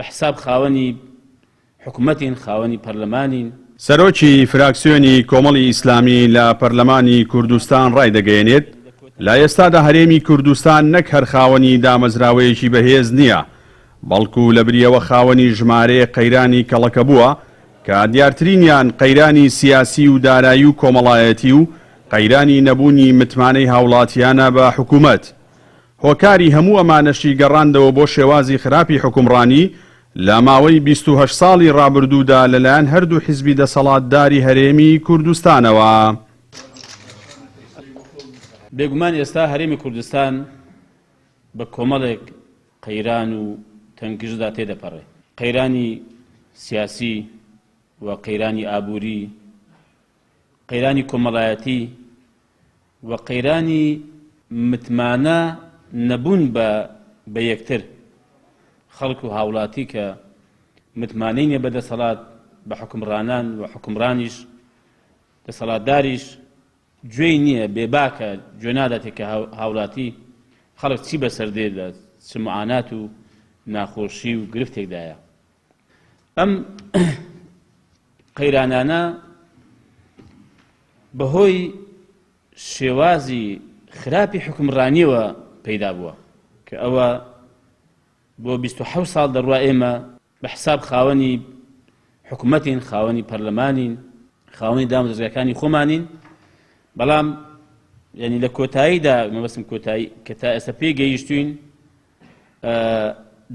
بە حساب خاوەنی حکومەتین، خاوەنی پەرلەمانین. سەرۆکی فراکسیۆنی کۆمەڵی ئیسلامی لە پەرلەمانی کوردستان ڕایدەگەیەنێت، لە ئێستادا هەرێمی کوردستان نەک هەر خاوەنی دامەزراوەیەکی بەهێز نییە، بەڵکو لەبریەوە خاوەنی ژمارەیەک قەیرانی کەڵەکەبووە کە دیارترینیان قەیرانی سیاسی و دارایی و کۆمەڵایەتی و قەیرانی نەبوونی متمانەی هاوڵاتیانە بە حکومەت. هۆکاری هەموو ئەمانەشی گەڕاندەوە بۆ شێوازی خراپی حوکمڕانی لە ماوەی 28 ساڵی ڕابردوودا لەلایەن هەردوو حیزبی دەسەڵاتداری هەرێمی کوردستانەوە. بێگومان ئێستا هەرێمی کوردستان بە کۆمەڵێک قەیران و تەنگژدا تێدەپەڕێ. قەیرانی سیاسی و قەیرانی ئابووری، قەیرانی کۆمەڵایەتی و قەیرانی متمانە نەبوون بە بە یەکتر، خەڵک و هاوڵاتی کە متمانەی نیە بە دەسەڵات، بە حوکمڕانان و حوکمڕانیش، دەسەڵاتداریش گوێی نییە، بێباکە، گوێ ناداتێ کە هاوڵاتی، خەڵک چی بەسەر دێ، لە چ معانات و ناخۆشی و گرفتێکدایە. ئەم قەیرانانە بەهۆی شێوازی خراپی حوکمڕانیەوە پەیدا بووە کە ئەوە بۆ 27 ساڵ دەڕوا ئێمە بە حساب خاوەنی حکومەتین، خاوەنی پەرلەمانین، خاوەنی دامودەزگاکانی خۆمانین، بەڵام یعنی لە کۆتاییدا مەبەستم کۆتایی کە تا ئێستا پێی گەیشتوین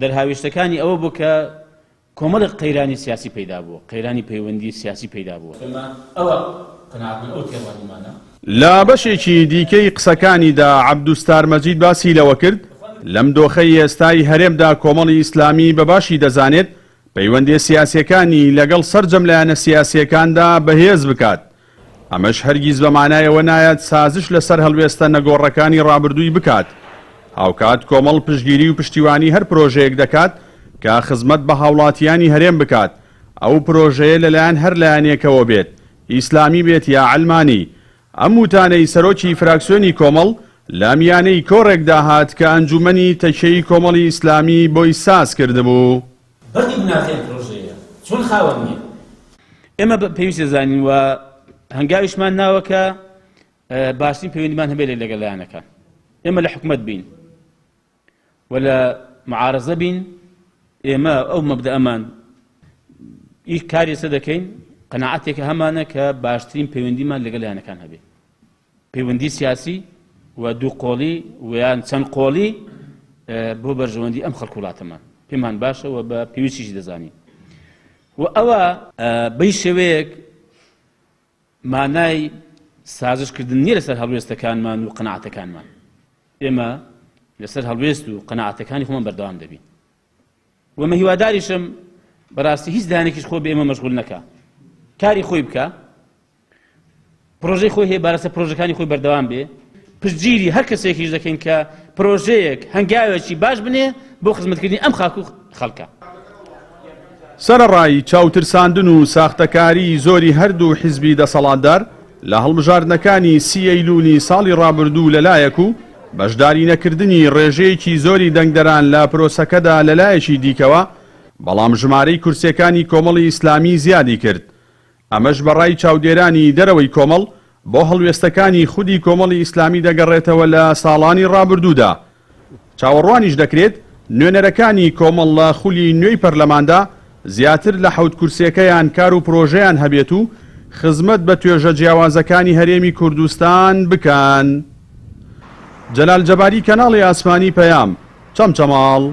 دەرهاویشتەکانی ئەوە بوو کە کۆمەڵێک قەیرانی سیاسی پەیدا بووە، قەیرانی پەیوەندی سیاسی پەیدا بووە. ئێمە ئەوە قەناعەتمان، ئەو تێڕوانینمانە. لە بەشێکی دیکەی قسەکانیدا عەبدولستار مەجید باسی لەوەکرد، لەم دۆخەی ئێستای هەرێمدا کۆمەڵی ئیسلامی بە باشی دەزانێت پەیوەندیە سیاسیەکانی لەگەڵ سەرجەم لایەنە سیاسیەکاندا بەهێز بکات، ئەمەش هەرگیز بە مانای ئەوە نایەت سازش لەسەر هەڵوێستە نەگۆڕەکانی ڕابردووی بکات. هاوکات کۆمەڵ پشتگیری و پشتیوانی هەر پرۆژەیەک دەکات کە خزمەت بە هاوڵاتیانی هەرێم بکات، ئەو پرۆژەیە لەلایەن هەر لایەنێکەوە بێت، ئیسلامی بێت یا عەلمانی. ئەم وتانەی سەرۆکی فراکسیۆنی کۆمەڵ لە میانەی کۆڕێکدا هات کە ئەنجومەنی تەکیەی کۆمەڵی ئیسلامی بۆی ساز کردبوو. بەردی بناغەی ئەم پرۆژەیە چۆن خاوەن نییە؟ ئێمە پێویست دەزانین و هەنگاویشمان ناوە کە باشترین پەیوەندیمان هەبێت لەگەڵ لایەنەکان. ئێمە لە حکومەت بین و لە معارەزە بین، ئێمە ئەو مەبدەئەمان ئی کاری لەسەر دەکەین، قەناعەتێکە هەمانە کە باشترین پەیوەندیمان لەگەڵ لایەنەکان هەبێت، پەیوەندی سیاسی و دوو قۆڵی و یان چەند قۆڵی بۆ بەرژەوەندی ئەم خەڵک وڵاتەمان پێمان باشە و بە پێویستیشی دەزانین و ئەوە بەی شێوەیەک مانای سازشکردن نییە لەسەر هەڵوێستەکانمان و قەناعەتەکانمان. ئێمە لەسەر هەڵوێست و قەناعەتەکانی خۆمان بەردەوام دەبین و مە هیواداریشم بەڕاستی هیچ لایەنێکیش خۆ بە ئێمە مەشغول نەکا، کاری خۆی بکە، پرۆژەی خۆی هەیە بارەسە پرۆژەکانی خۆی بەردەوام بێ. پشتگیری هەر کەسێکیش دەکەین کە پرۆژەیەک هەنگاوێکی باش بنێ بۆ خزمەتکردنی ئەم خاک و خەڵکە. سەرەڕای چاوترساندن و ساختەکاریی زۆری هەردوو حیزبی دەسەڵاتدار لە هەڵبژاردنەکانی سی ئەیلولی ساڵی ڕابردوو لەلایەک و بەشدارینەکردنی ڕێژەیەکی زۆری دەنگدەران لە پرۆسەکەدا لەلایەکی دیکەوە، بەڵام ژمارەی کورسیەکانی کۆمەڵی ئیسلامی زیادی کرد. ئەمەش بە ڕای چاودێرانی دەرەوەی کۆمەڵ بۆ هەڵوێستەکانی خودی کۆمەڵی ئیسلامی دەگەڕێتەوە لە ساڵانی ڕابردوودا. چاوەڕوانیش دەکرێت نوێنەرەکانی کۆمەڵ لە خولی نوێی پەرلەماندا زیاتر لە حەوت کورسیەکەیان کار و پرۆژەیان هەبێت و خزمەت بە توێژە جیاوازەکانی هەرێمی کوردستان بکەن. جەلال جەباری کەناڵی ئاسمانی پەیام، چەمچەماڵ.